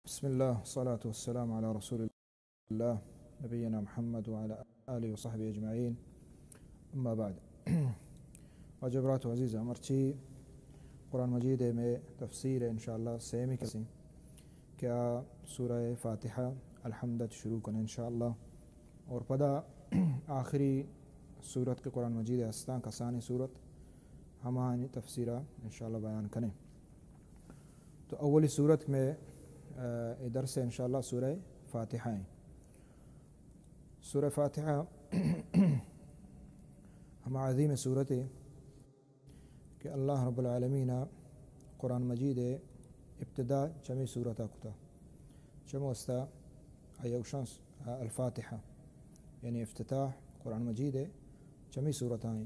بسم الله، والصلاة والسلام على رسول الله، نبينا محمد وعلى آله وصحبه أجمعين. أما بعد. واجہ برات و عزیزاں، مرچی قرآن مجید ءِ مئے تفسیر ءِ انشاءاللہ سیمی کسیں کہ آ سورہ فاتحہ الحمد ءَ چہ شروع کنیں انشاءاللہ. اور پدا آخری سورت کہ قرآن مجید ءِ ہستاں، کسانیں سورت، ہماہانی تفسیر ءَ انشاءاللہ بیان کنیں. تو اولی سورت مئے، آ، اے درس ءِ انشاءاللہ سورہ فاتحہ ایں. سورہ فاتحہ ہما عظیم سورتے کہ اللہ رب العالمین ءَ قرآن مجید ءِ ابتدا چمی سورت ءَ کتا. چمے واسطہ آئی ءَ گوشاں الفاتحہ، یعنی افتتاح قرآن مجید ءِ چمی سورت ءَ ایں.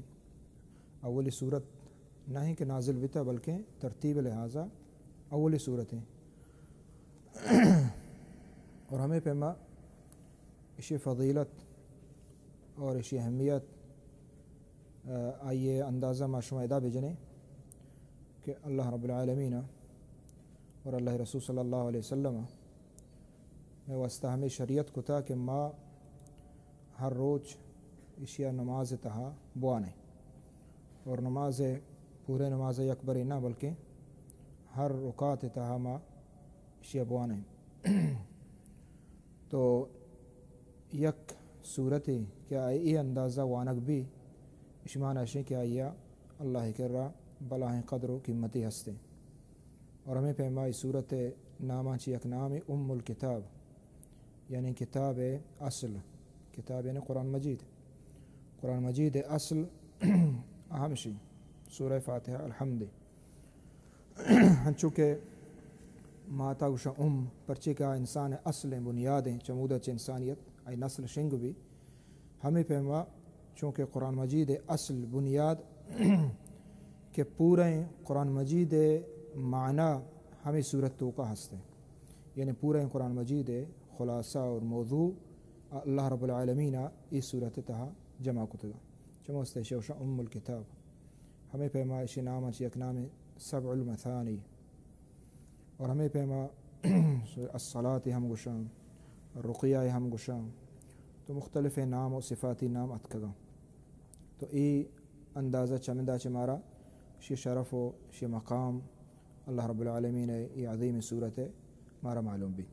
اولی سورت نہ ایں کہ نازل بیتا، بلکیں ترتیب ءِ لحاظ ءَ اولی سورت ایں. اور ہمے پیما اشی فضیلت اور اشی اہمیت، آ، آئی ءِ اندازہ ما شما ادا بجنیں کہ اللہ رب العالمین ءَ اور اللہ ءِ رسول صلی اللہ علیہ وسلم ءَ مئے واسطہ ہمے شریعت کتا کہ ما ہر روچ اشی ءَ نماز ءِ تہا بوانیں. اور نماز ءِ، پورے نماز ءِ یک برے نہ، بلکیں ہر رکعت ءِ تہا ما اشی ءَ بوانیں. تو یک سورتے کہ آئی ءِ اے اندازہ وانگ بی، اشی مانا اشیں کہ آئی ءَ اللہ ءِ کرا بلاہیں قدر و قیمتے ہستیں. اور ہمے پیما اے سورت ءِ ناماں چہ یک نامے ام الکتاب، یعنی کتاب ءِ اصل، کتاب یعنی قرآن مجید. قرآن مجید ءِ اصل ہمشی سورہ فاتحہ الحمد. ہنچو کہ ماتا گوشاں ام، پرچے کہ آ انسان ءِ اصل ایں، بنیاد ایں، چمودا چہ انسانیت آئی نسل شنگ بی. ہمے پیما چونکہ قرآن مجید ءِ اصل، بنیاد کہ پوریں قرآن مجید ءِ معنی ہمے سورت توکا ہستیں، یعنی پوریں قرآن مجید ءِ خلاصہ اور موضوع اللہ رب العالمین ءَ اے سورت ءِ تہا جمع کتگا. چمے واسطہ اشی ءَ گوشاں ام الکتاب. ہمے پیما اشی ناماں چہ یک نامے سبع المثانی، اور ہمے پیما الصلاۃ ہم گوشاں، رقیہ ہم گوشاں، تو مختلفیں نام و صفاتی نام اتکگاں. تو اے اندازہ چمدا چہ مارا اشی شرف و اشی مقام، اللہ رب العالمین ءِ اے عظیم سورت ءِ مارا معلوم بی.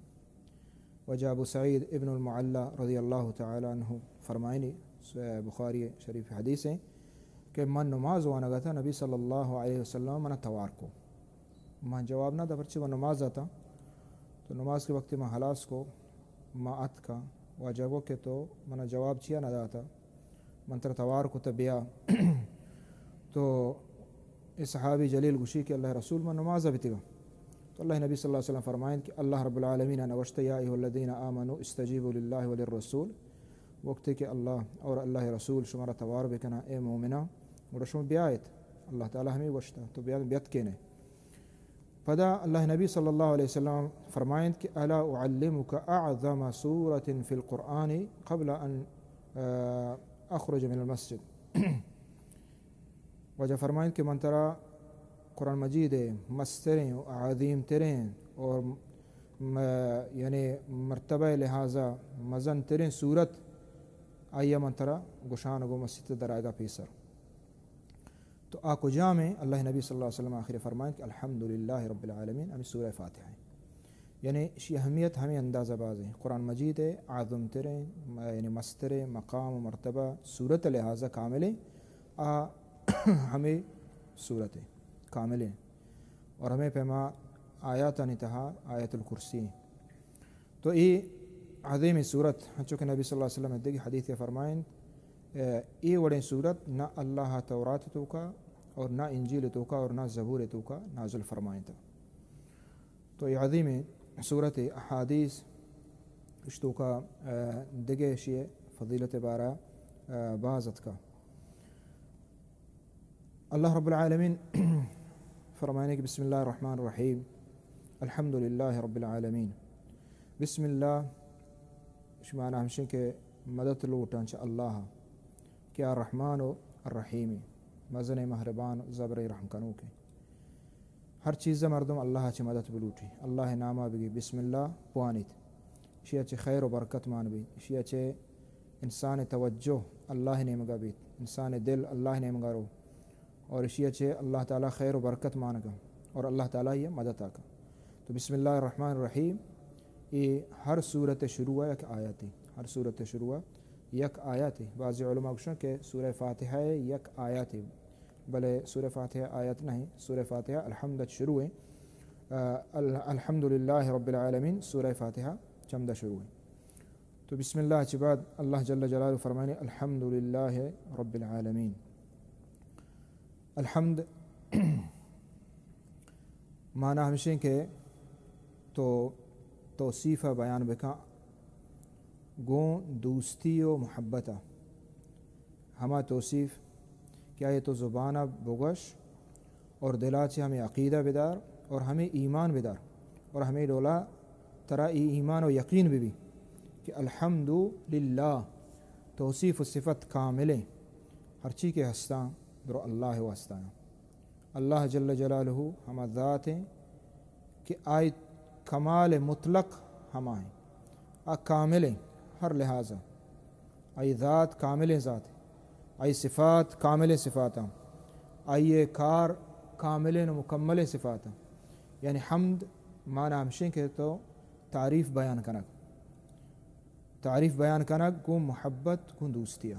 واجہ ابو سعید ابن المعلی رضی اللہ تعالی عنہ فرمائنی، بخاری شریف حدیث ایں کہ من نماز وانگا اتاں، نبی صلی اللہ علیہ وسلم منا توار کو. من جواب نہ دا، پرچے من نماز اتاں. تو نماز کے وقت من ہلاس کو، ما اتکاں. واجہ گو کہ تو منا جواب چیا نہ داتا؟ من ترا توار کتا، بیا. تو اے صحابی جلیل گوشی کہ اللہ رسول، من نماز بیتگاں. تو اللہ نبی صلی اللہ علیہ وسلم فرمائنت کہ اللہ رب العالمین نوشتہ، یا ایھا الذین آمنوا استجیبوا للہ وللرسول. وقتی کہ اللہ اور اللہ رسول شمارا توار بکناں، اے مومناں، گڑا شما بیایت. اللہ تعالی ہمے گوشتا، تو بیا، بیاتکینے. پدا اللہ نبی صلی اللہ علیہ وسلم فرمائنت کہ الا اعلمک اعظم سورة فی القرآن قبل ان، آ، اخرج من المسجد. واجہ فرمائنت کہ من ترا قرآن مجید ءِ مستریں و عظیم تریں اور م-، یعنی مرتبہ لحاظا مزن تریں سورت، آئی ءَ من ترا گوشان گو مسیت درائگا پیسر. تو آ کجام ایں؟ اللہ نبی صلی اللہ علیہ وسلم آخر فرمائنت کہ الحمدللہ رب العالمین، ہمیں سورہ فاتحہ ایں. یعنی اشی اہمیت ہمیں اندازہ باز ایں. قرآن مجید ءِ اعظم تریں، م-، یعنی مستریں مقام و مرتبہ سورت لحاظا کامل ایں، آ ہمیں سورت ایں، کامل ایں. اور ہمیں پیما آیاتانی تہا آیت الکرسی ایں. تو اے عظیم سورت، ہنچو کہ نبی صلی اللہ علیہ وسلم دگہ حدیث فرمائنت، اے، اے وڑیں سورت نہ اللہ تورات توکا اور نہ انجیل توکا اور نہ زبور توکا نازل فرمائنت. تو اے عظیم سورت، احادیث اش توکا، آ، دگہ اشی فضیلت بارا، آ، باز اتکا. اللہ رب العالمین فرمائنے کہ بسم اللہ الرحمن الرحیم، الحمدللہ رب العالمین. بسم اللہ، اشی معنی ہمشیں کہ مدد لوٹاں چہ اللہ، کہ آ رحمان و الرحیم، مزن مہربان، زبر رحم کنوکیں. ہر چیز ءَ مردم اللہ ءَ چہ مدد بلوٹی، اللہ ءِ نام ءَ بگی، بسم اللہ بوانیت، اشی ءَ چہ خیر و برکت مان بی، اشی ءَ چہ انسان ءِ توجہ اللہ ءِ نیمگ ءَ بیت، انسان ءِ دل اللہ ءِ نیمگ ءَ رو، اور اشی ءَ چہ اللہ تعالیٰ خیر و برکت مان کن اور اللہ تعالیٰ آئی ءِ مدد ءَ کن۔ تو بسم اللہ الرحمن الرحیم، اے ہر سورت ءِ شروع ءَ یک آیتے، ہر سورت ءِ شروع ءَ یک آیتے۔ بعضی علماء گوشن کہ سورہ فاتحہ ءِ یک آیتے، بلے سورہ فاتحہ آیت نہ ایں، سورہ فاتحہ الحمد ءَ چہ شروع ایں۔ آ، ال-، الحمدللہ رب العالمین، سورہ فاتحہ چمدا شروع ایں۔ تو بسم اللہ چہ بعد اللہ جل جلالہ فرمائنی، الحمدللہ رب العالمین۔ الحمد معنی ہمشیں کہ تو توصیف ءَ بیان بکن گوں دوستی و محبت ءَ۔ ہما توصیف کہ آئی تو زبان ءَ بگوش اور دل ءَ چہ ہمے عقیدہ بدار اور ہمے ایمان بدار اور ہمے ڈولا ترا اے ایمان و یقین ببی کہ الحمد للہ، توصیف و صفت کاملیں، ہرچی کہ ہستاں درو اللہ ءِ واسطہ ایں۔ اللہ جل جلالہ ہما ذات ایں کہ آئی کمال مطلق ہما ایں، آ کامل ایں ہر لحاظ ءَ۔ آئی ذات کاملیں ذات ایں، آئی صفات کاملیں صفات ایں، آئی کار کاملیں و مکملیں صفات ایں۔ یعنی حمد معنی ہمشیں کہ تو تعریف بیان کنگ، تعریف بیان کنگ گوں محبت، گوں دوستی ءَ،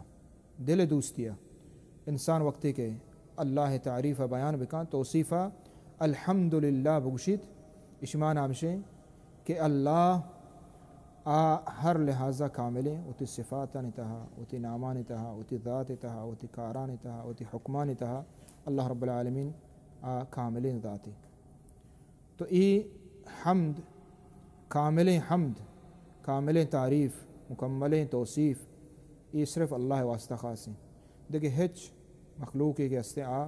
دل ءِ دوستی ءَ۔ انسان وقتی کہ اللہ ءِ تعریف ءَ بیان بکن، توصیف ءَ الحمدللہ بگوشیت، اشی معنی ہمشیں کہ اللہ آ ہر لحاظ ءَ کاملیں، وتی صفاتانی تہا، وتی نامانی تہا، وتی ذات ءِ تہا، وتی کارانی تہا، وتی حکمانی تہا اللہ رب العالمین آ کاملیں ذاتے۔ تو اے حمد، کاملیں حمد، کاملیں تعریف، مکملیں توصیف، اے صرف اللہ ءِ واسطہ خاص ایں۔ دگہ ہچ مخلوقے کہ ہستیں آ،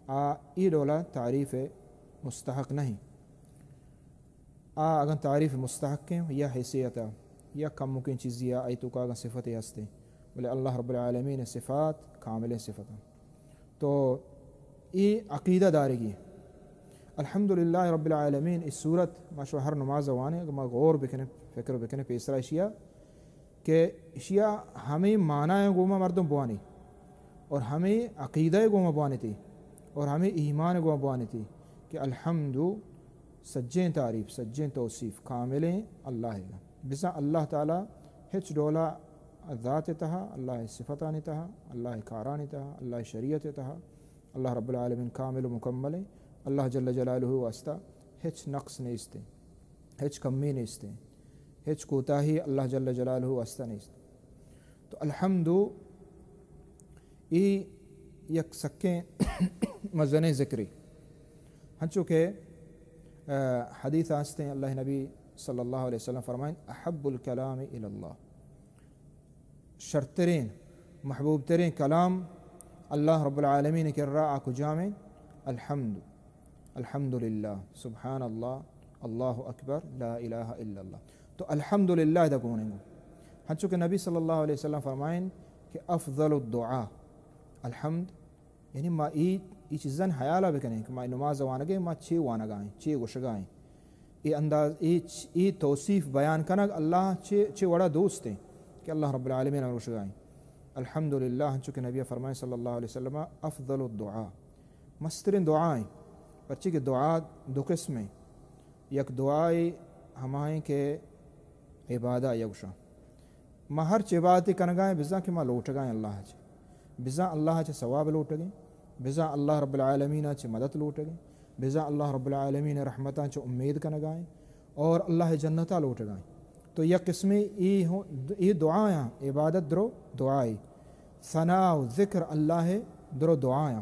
آ اے ڈولا تعریف ءِ مستحق نہ ایں۔ آ اگاں تعریف ءِ مستحق ایں یا حیثیت ءَ یا کمکیں چیزے ءَ آئی توکا اگاں صفتے ہستیں، بلے اللہ رب العالمین ءِ صفات کاملیں صفت ایں۔ تو اے عقیدہ دارگی۔ الحمدللہ رب العالمین، اے سورت ما شما ہر نماز ءَ وانیں، اگاں ما غور بکنیں، فکر بکنیں، پیسرا اشی ءَ کہ اشی ءِ ہمے معنی ءَ گوما مردم بوانی اور ہمے عقیدہ ءَ گوما بوانیتی اور ہمے ایمان ءَ گوما بوانیتی کہ الحمد، سجیں تعریف، سجیں توصیف کاملیں اللہ ءِ۔ بزاں اللہ تعالیٰ ہچ ڈولا ذات ءِ تہا، اللہ ءِ صفتانی تہا، اللہ ءِ کارانی تہا، اللہ ءِ شریعت ءِ تہا، اللہ رب العالمین کامل و مکمل ایں۔ اللہ جل جلالہ ءِ واسطہ ہچ نقص نیست ایں، ہچ کمی نیست ایں، ہچ کوتاہی اللہ جل جلالہ ءِ واسطہ نیست۔ تو الحمد اے یک سکیں مزنیں ذکرے۔ ہنچو کہ، آ، حدیث ءَ ہستیں، اللہ ءِ نبی صلی اللہ علیہ وسلم فرمائیں، احب الکلام الی اللہ، شرتریں، محبوب تریں کلام اللہ رب العالمین ءِ کرا آ کجامیں؟ الحمد، الحمدللہ، سبحان اللہ، اللہ اکبر، لا الہ الا اللہ۔ تو الحمدللہ ادا گون ایں۔ ہنچو کہ نبی صلی اللہ علیہ وسلم فرمائیں کہ افضل الدعاء، الحمد، یعنی ما اے، اے چیزاں حیال ءَ بکنیں کہ ما نماز وانگ ءَ ایں، ما چے وانگ ءَ ایں، چے گوشگ ءَ ایں۔ اے انداز، اے چ-، اے توصیف بیان کنگ اللہ چے، چے وڑا دوست ایں کہ اللہ رب العالمین ءَ گوشگ ءَ ایں۔ الحمدللہ، ہنچو کہ نبی فرمائیں صلی اللہ علیہ وسلم، افضل الدعاء، مستریں دعا ایں، پرچے کہ دعا دو قسم ایں۔ یک دعائے ہما ایں کہ عبادہ ءَ گوشاں۔ ما ہرچ عبادتے کنگ ءَ ایں، بزاں کہ ما لوٹگ ءَ ایں اللہ ءَ چہ، بزاں اللہ ءَ چہ ثواب لوٹگ ءَ ایں، بزاں اللہ رب العالمین ءَ چہ مدد لوٹگ ءَ ایں، بزاں اللہ رب العالمین ءِ رحمتاں چہ امید کنگ ءَ ایں اور اللہ ءِ جنت ءَ لوٹگ ءَ ایں۔ تو یک قسمے اے ہو-، اے دعایاں، عبادت درو دعائے، ثنا و ذکر اللہ ءِ درو دعایاں۔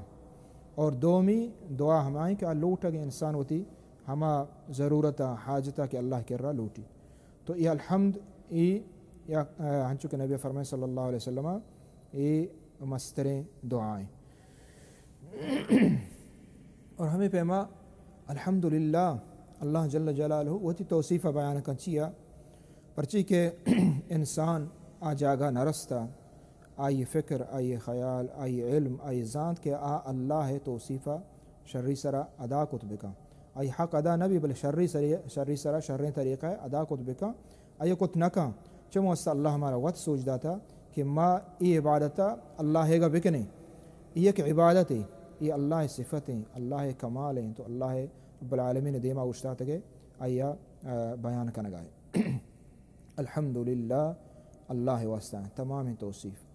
اور دومی دعا ہما ایں کہ آ لوٹگ ءَ انسان وتی ہما ضرورت ءَ، حاجت ءَ کہ اللہ ءِ کرا لوٹی۔ تو اے الحمد، اے یا، آ، ہنچو کہ نبی فرمائے صلی اللہ علیہ وسلم، اے مستریں دعا ایں۔ اور ہمے پیما الحمدللہ، اللہ جل جلالہ وتی توصیف ءَ بیان کن چیا؟ پرچے کہ انسان آ جاگہ نہ رستہ، آئی فکر، آئی خیال، آئی علم، آئی زانت کہ آ اللہ ءِ توصیف ءَ شری سرا ادا کت بکن۔ آئی حق ادا نہ بی، بلے شری سرے، شری سرا شریں طریقہ ادا کت بکن، آئی کت نہ کن۔ چمو است اللہ مارا وت سوج داتا کہ ما ای عبادتا اللہ گا بکنیں۔ ای یک عبادت ہے، ای اللہ صفت ہیں، اللہ کمال ہیں، تو اللہ رب العالمین دیما اوشتاتگے آیا، آ، بیان کنگا ہے۔ الحمدللہ، اللہ واسطہ ہیں تمام توصیف۔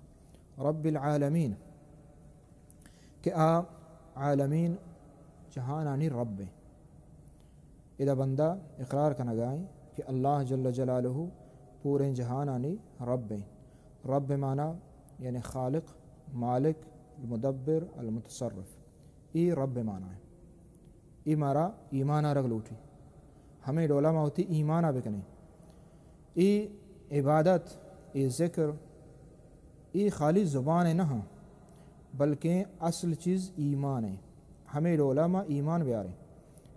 رب العالمین، کہ آ عالمین، جہانانی رب ہیں۔ ادا بندہ اقرار کنگا ہیں کہ اللہ جل جلالہ پوریں جہانانی رب ہیں۔ رب معنی یعنی خالق، مالک، المدبر، المتصرف۔ ای رب معنی ہے۔ ای مارا ایمان آرگ لوٹی۔ ہمیں ڈولا ما ہوتی ایمان آ بکنیں۔ ای عبادت، ای ذکر، ای خالی زبان نہ ہاں، بلکہ اصل چیز ایمان ہے۔ ہمیں ڈولا ما ایمان بیاریں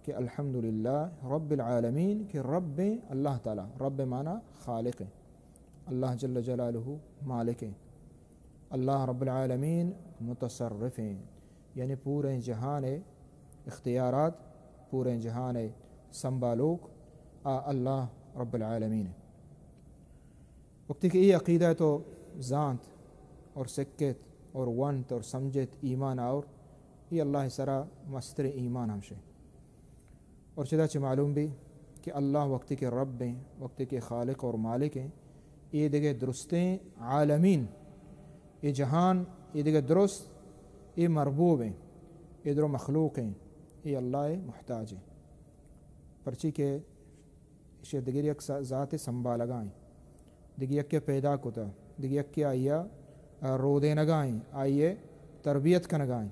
کہ الحمدللہ رب العالمین، کہ رب اللہ تعالی، رب معنی خالق ہے، اللہ جل جلالہ مالک ہے، اللہ رب العالمین متصرف ہیں، یعنی پوریں جہان اختیارات، پوریں جہان سنبھالوک آ اللہ رب العالمین ہے۔ وقتی کہ ای عقیدہ تو زانت اور سکت اور ونت اور سمجھت ایمان آور، ای اللہ سرا مستر ایمان ہمشے۔ اور چدا چہ معلوم بی کہ اللہ وقتی کہ رب ہیں، وقتی کہ خالق اور مالک ہیں، ای دگہ درستیں عالمین، ای جہان، ای دگہ درست، ای مربوب ہیں، ای درو مخلوق ہیں، ای اللہ محتاج ہیں۔ پرچی کہ ایشی دگہ یک س-، ذات سنبھالگا ہیں، دگہ یکے پیدا کتا، دگہ یکے آئیا، آ، رودینگا ہیں، آئیے تربیت کنگا ہیں۔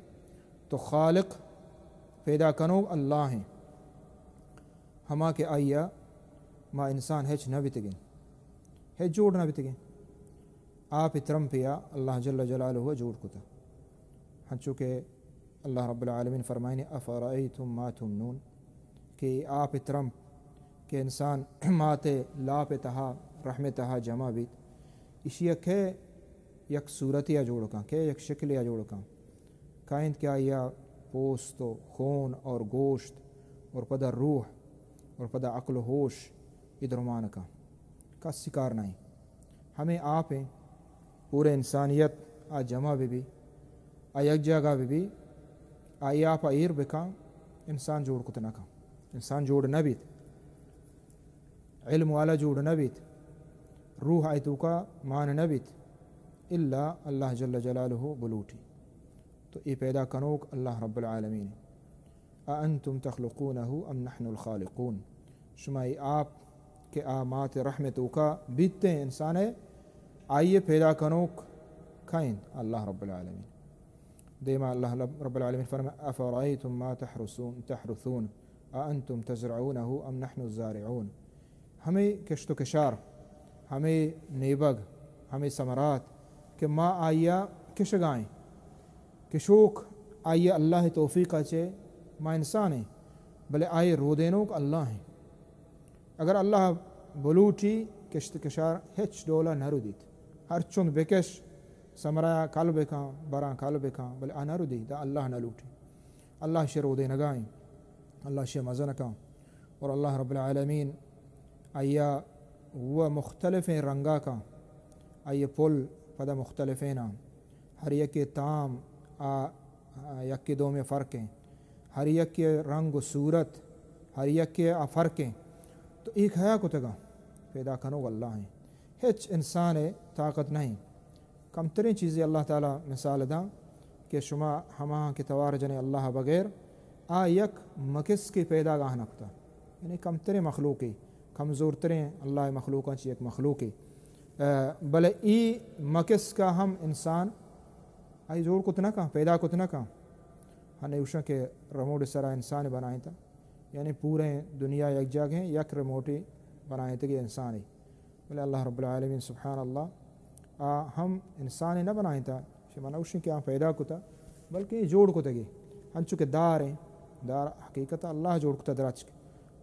تو خالق، پیدا کنوک اللہ ہیں، ہما کہ آئیا ما انسان ہچ نہ بیتگیں، ہچ جوڑ نہ بیتگیں۔ آپ ترمپیا اللہ جل جلالہ جوڑ کتا۔ ہنچو کہ اللہ رب العالمین فرمائنی، افرأیتم ما تمنون، کہ آپ ترمپ کہ انسان مات لاپ تہا، رحم تہا جمع بیت، اشیا کہ یک صورتیا جوڑ کن، کہ یک شکلیا جوڑ کن، کائنت کہ آئیا پوست و خون اور گوشت اور پدا روح اور پدا عقل و ہوش ادرمان کن، کسی کار نہیں۔ ہمیں آپ ہیں، پورے انسانیت آ جمع بہ بی، آ یک جاگہ بہ بی، آئی آپ ء ایر بکن، انسان جوڑ کت نہ کن، انسان جوڑ نہ بیت، علم والا جوڑ نہ بیت، روح آئی توکا مان نہ بیت، الا اللہ جل جلالہ بلوٹی۔ تو اے پیدا کنوک اللہ رب العالمین۔ اأنتم تخلقونه ام نحن الخالقون؟ شما ای آپ کہ آ مات رحم توکا بیتیں انسان ہے، آئیے پیدا کنوک کئیں؟ اللہ رب العالمین۔ دیما اللہ رب العالمین فرمائے، افرأیتم ما تحرثون، تحرثون، اأنتم تزرعونه ام نحن الزارعون؟ ہمے کشت و کشار، ہمے نیبگ، ہمے ثمرات کہ ما آئیا کشگائیں، کشوک آئی اللہ توفیق چے، ما انسان ہیں، بلے آئی رودینوک اللہ ہیں۔ اگر اللہ بلوٹی کشت کشار ہچ ڈولا نہ رودیت، ہر چند بکش، ثمرہ کل بکن، براں کل بکن، بلے آ نہ رودی، دا اللہ نہ لوٹی۔ اللہ شے رودینگائیں، اللہ شے مزن کن۔ اور اللہ رب العالمین آئیا و مختلفیں رنگا کن، آئی پل پدا مختلفیں آں، ہر یکے تام آ، آ، یکے دومی فرق ہیں، ہر یکے رنگ و صورت، ہر یکے آ فرق ہیں۔ تو ایک ہیا کتگا پیدا کنوک اللہ ہیں، ہچ انسان طاقت نہیں۔ کمتریں چیزے اللہ تعالی مثال داں کہ شما ہماہاں کہ توار جنے اللہ بغیر، آ یک مکسکے پیدا گاہ نہ کتا۔ یعنی کمتریں مخلوقے، کمزورتریں اللہ مخلوقاں چی یک مخلوقے۔ ا، بلے ای مکسکا ہم انسان آئی جوڑ کت نہ کن، پیدا کت نہ کن۔ ہنے اوشن کہ رموڈ سرا انسان بنائیں تا، یعنی پوریں دنیا یک جاگہ ہیں، یک رموٹی بنائیں تگے انسانی۔ بلے اللہ رب العالمین سبحان اللہ، آ ہم انسان نہ بنائینتا، چہ من اوشن کہ آ پیدا کتا، بلکہ اے جوڑ کتگی۔ ہنچو کہ دار ہیں، دار حقیقت اللہ جوڑ کتا درچک،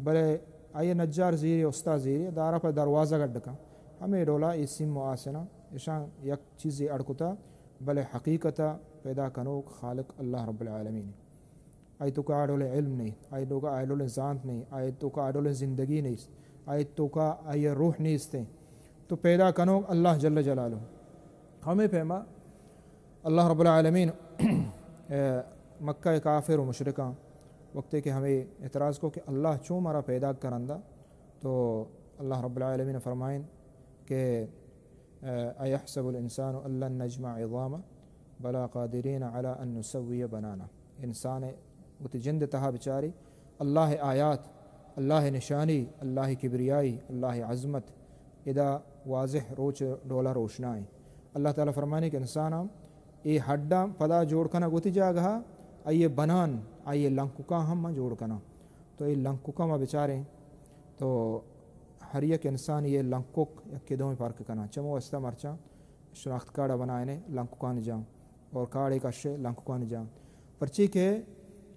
بلے آئی نجار زیری، استاد زیری، دارا پر دروازہ گڈ کن۔ ہمیں ڈولا اے سیم و آسنا، اشان یک چیزے اڑ کتا، بلے حقیقت پیدا کنوک خالق اللہ رب العالمین۔ آئی توکا آ ڈولیں علم نہیں، آئی توکا آ ڈولیں زانت نہیں، آئی توکا آ ڈولیں زندگی نہیں، آئی توکا آئی روح نیست ہیں۔ تو پیدا کنوک اللہ جل جلالہ۔ ہمیں پیما اللہ رب العالمین، اے، مکہ کافر و مشرکاں وقتے کہ ہمیں اعتراض کو کہ اللہ چون مارا پیدا کرندا، تو اللہ رب العالمین فرمائیں کہ، اے، ایحسب الانسان ان لن نجمع عظامه بلا قادرین علی ان نسوی بنانه۔ انسان وتی جند تہا بچاری اللہ آیات، اللہ نشانی، اللہ کبریائی، اللہ عظمت ادا واضح روچ ڈولا روشنائیں۔ اللہ تعالی فرمانے کہ انسان ہم اے ہڈاں پدا جوڑ کنگ وتی جاگہا، آئی بنان، آئی لنککاں ہم من جوڑ کناں۔ تو اے لنککاں ما بچاریں تو ہر یک انسان یہ لنکک یکے دومی فرق کناں۔ چمو واسطہ مرچاں شناخت کارڈ بنائینے لنککانی جاں اور کارڈ ایک اشے لنککانی جاں۔ پرچی کہ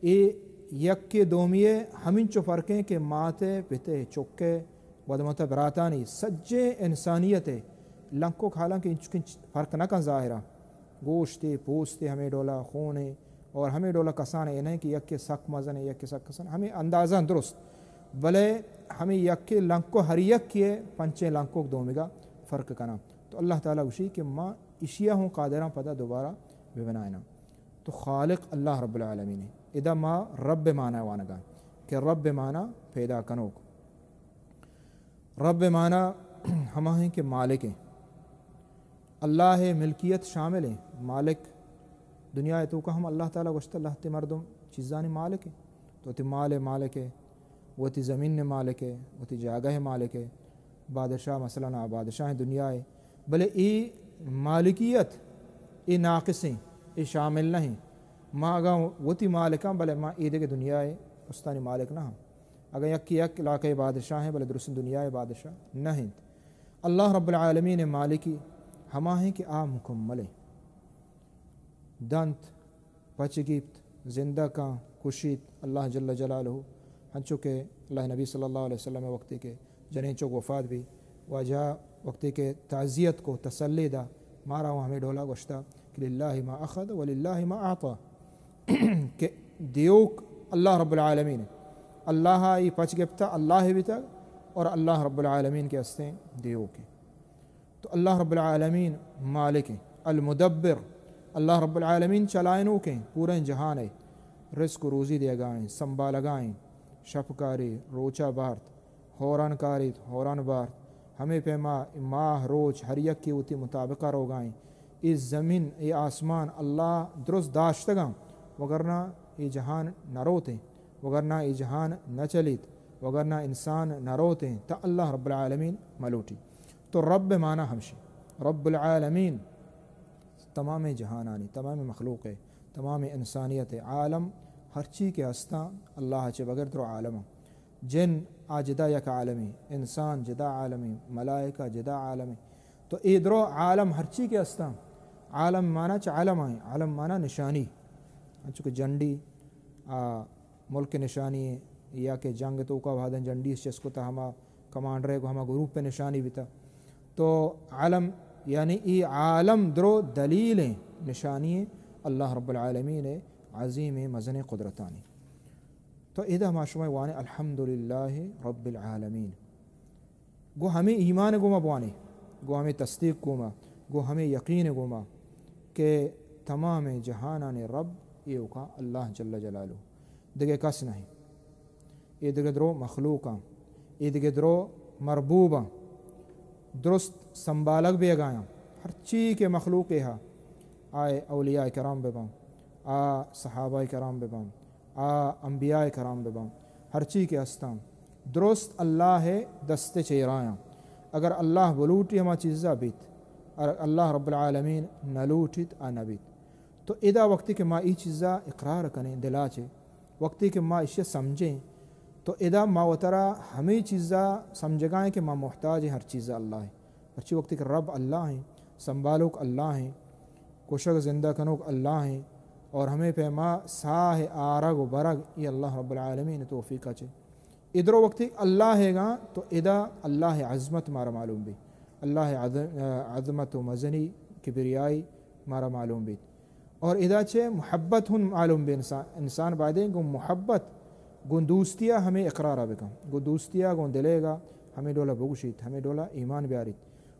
اے یکے دومی ہمینچو فرق ہیں کہ ماتے، پتے، چکے، ودمت براتانی سجے انسانیت لنکک حالانکہ انچکن فرق نہ کن ظاہرہ۔ گوشتے، پوستے، ہمیں ڈولا خونے اور ہمیں ڈولا کسان اے نہیں کہ یکے سک مزن ہے، یکے سک کسان، ہمیں اندازہ درست، بلے ہمیں یکے لنکو ہر یکے پنچیں لنکوک دومیگا فرق کناں۔ تو اللہ تعالی گوشی کہ ما اشیا ہوں قادراں پدا دوبارہ ببنائیناں۔ تو خالق اللہ رب العالمین ہے۔ ادا ما رب معنی وانگا کہ رب معنی پیدا کنوک۔ رب معنی ہما ہیں کہ مالک ہیں۔ اللہ ملکیت شامل ہیں۔ مالک دنیا توکا ہم اللہ تعالی گوشت، اللہ تے مردم چیزانی مالک ہیں۔ تو تی مال مالک ہے، وتی زمین مالک ہے، وتی جاگہ مالک ہے۔ بادشاہ مثلاً آ بادشاہ دنیا ہے، بلے اے مالکیت اے ناقص ہیں، اے شامل نہیں۔ ما اگاں وتی مالکاں، بلے ما اے دگہ دنیا ہے استانی مالک نہ ہاں۔ اگاں یکے یک علاقہ بادشاہ ہیں، بلے درستیں دنیا بادشاہ نہ انت۔ اللہ رب العالمین مالکی ہما ہیں کہ آ مکمل ہیں۔ دنت، پچ گیپت، زندہ کاں، کشیت، اللہ جل جلالہ۔ ہنچو کہ اللہ نبی صلی اللہ علیہ وسلم وقتی کہ جنین چوک وفات بی، واجہ وقتی کہ تعزیت کو، تسلی دا، مارا وہ ہمیں ڈولا گوشتا کہ للہ ما اخذ و للہ ما اعطا۔ کہ دیوک اللہ رب العالمین، اللہ ای پچ گپتا، اللہ بیتا، اور اللہ رب العالمین کے ہستیں دیوک۔ تو اللہ رب العالمین مالک ہیں، المدبر، اللہ رب العالمین چلائنوک ہیں، پوریں جہان ہے، رزق و روزی دیگائیں، سنبھالگائیں، شپ کاری، روچا بارت، ہوران کاریت، ہوران بارت، ہمیں پیما ماہ روچ ہر یک کی وتی مطابقہ روگائیں۔ اے زمین، اے آسمان اللہ درست داشتگاں، وگرنہ اے جہان نہ روتیں، وگرنہ اے جہان نہ چلیت، وگرنہ انسان نہ روتیں، تا اللہ رب العالمین ملوٹی۔ تو رب معنی ہمشی، رب العالمین تمام جہانانی، تمام مخلوق، تمام انسانیت، عالم ہرچی کہ ہستاں اللہ چہ بغیر درو عالم۔ جن آ جدا یک عالمی، انسان جدا عالمی، ملائکہ جدا عالمی۔ تو اے درو عالم ہرچی کہ ہستاں، عالم معنی چہ علم آئیں، علم معنی نشانی۔ انچو کہ جنڈی، آ، ملک نشانی یا کہ جنگ توکا بھادن جنڈی اس چسکتا ہما کمانڈر کو ہما گروپ نشانی بیتا۔ تو علم یعنی ای عالم درو دلیل ہیں، نشانی ہیں اللہ رب العالمین عظیم مزن قدرتانی۔ تو ادا ما شما وانے الحمدللہ رب العالمین۔ گو ہمیں ایمان گوما بوانے، گو ہمیں تصدیق گوما، گو ہمیں یقین گوما کہ تمام جہانان رب ایوکا اللہ جل جلالہ، دگہ کس نہیں۔ اے دگہ درو مخلوقاں، اے دگہ درو مربوباں، درست سنبھالگ بیگایاں۔ ہرچی کہ مخلوق ہا، آئے اولیاء کرام بباں، آ صحابہ کرام بباں، آ انبیاء کرام بباں، ہرچی کہ ہستاں، درست اللہ دست چیرایاں۔ اگر اللہ بلوٹی ہما چیزا بیت، اور اللہ رب العالمین نلوٹیت آ نبیت۔ تو ادا وقتی کہ ما ای چیزا اقرار کنیں دلا چے، وقتی کہ ما اشیا سمجھیں، تو ادا ما وترا ہمیں چیزا سمجھگائیں کہ ما محتاج ہیں ہر چیزا اللہ ہیں۔ ہرچی وقتی کہ رب اللہ ہیں، سنبھالوک اللہ ہیں، کشگ زندہ کنوک اللہ ہیں، اور ہمیں پیما ساہ آرگ و برگ ای اللہ رب العالمین توفیق چے۔ ادرو وقتی اللہ ہے گا تو ادا اللہ عظمت مارا معلوم بی، اللہ عظ-، عظمت و مزنی کبریائی مارا معلوم بی۔ اور ادا چہ محبت ہم معلوم بی انسان، انسان بایدیں گوں محبت، گوں دوستیا ہمے اقرارا بکن، گوں دوستیا، گوں دلیگا ہمے ڈولا بگوشیت، ہمے ڈولا ایمان بیاریت۔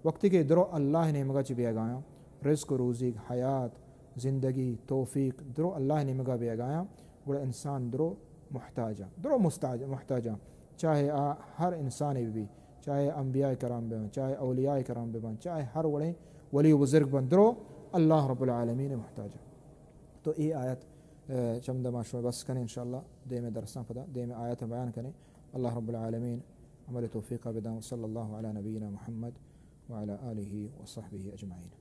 وقتی کہ درو اللہ نیمگا چہ بیگایاں، رزق و روزیگ، حیات، زندگی، توفیق درو اللہ نیمگا بیگایاں، گڑا انسان درو محتاجا، درو مستاج-، محتاجا۔ چاہے آ ہر انسانے ببی، چاہے انبیاء کرام ببن، چاہے اولیاء کرام ببن، چاہے ہر وڑیں ولی و بزرگ بن، درو اللہ رب العالمین محتاجا۔ تو اے آیت، اے، چمدا ما شما بس کنیں، انشاءاللہ دیم درساں پدا دیم آیت بیان کنیں۔ اللہ رب العالمین عمل توفیق بدن۔ وصلی اللہ علی نبینا محمد وعلی آلہ وصحبہ اجمعین۔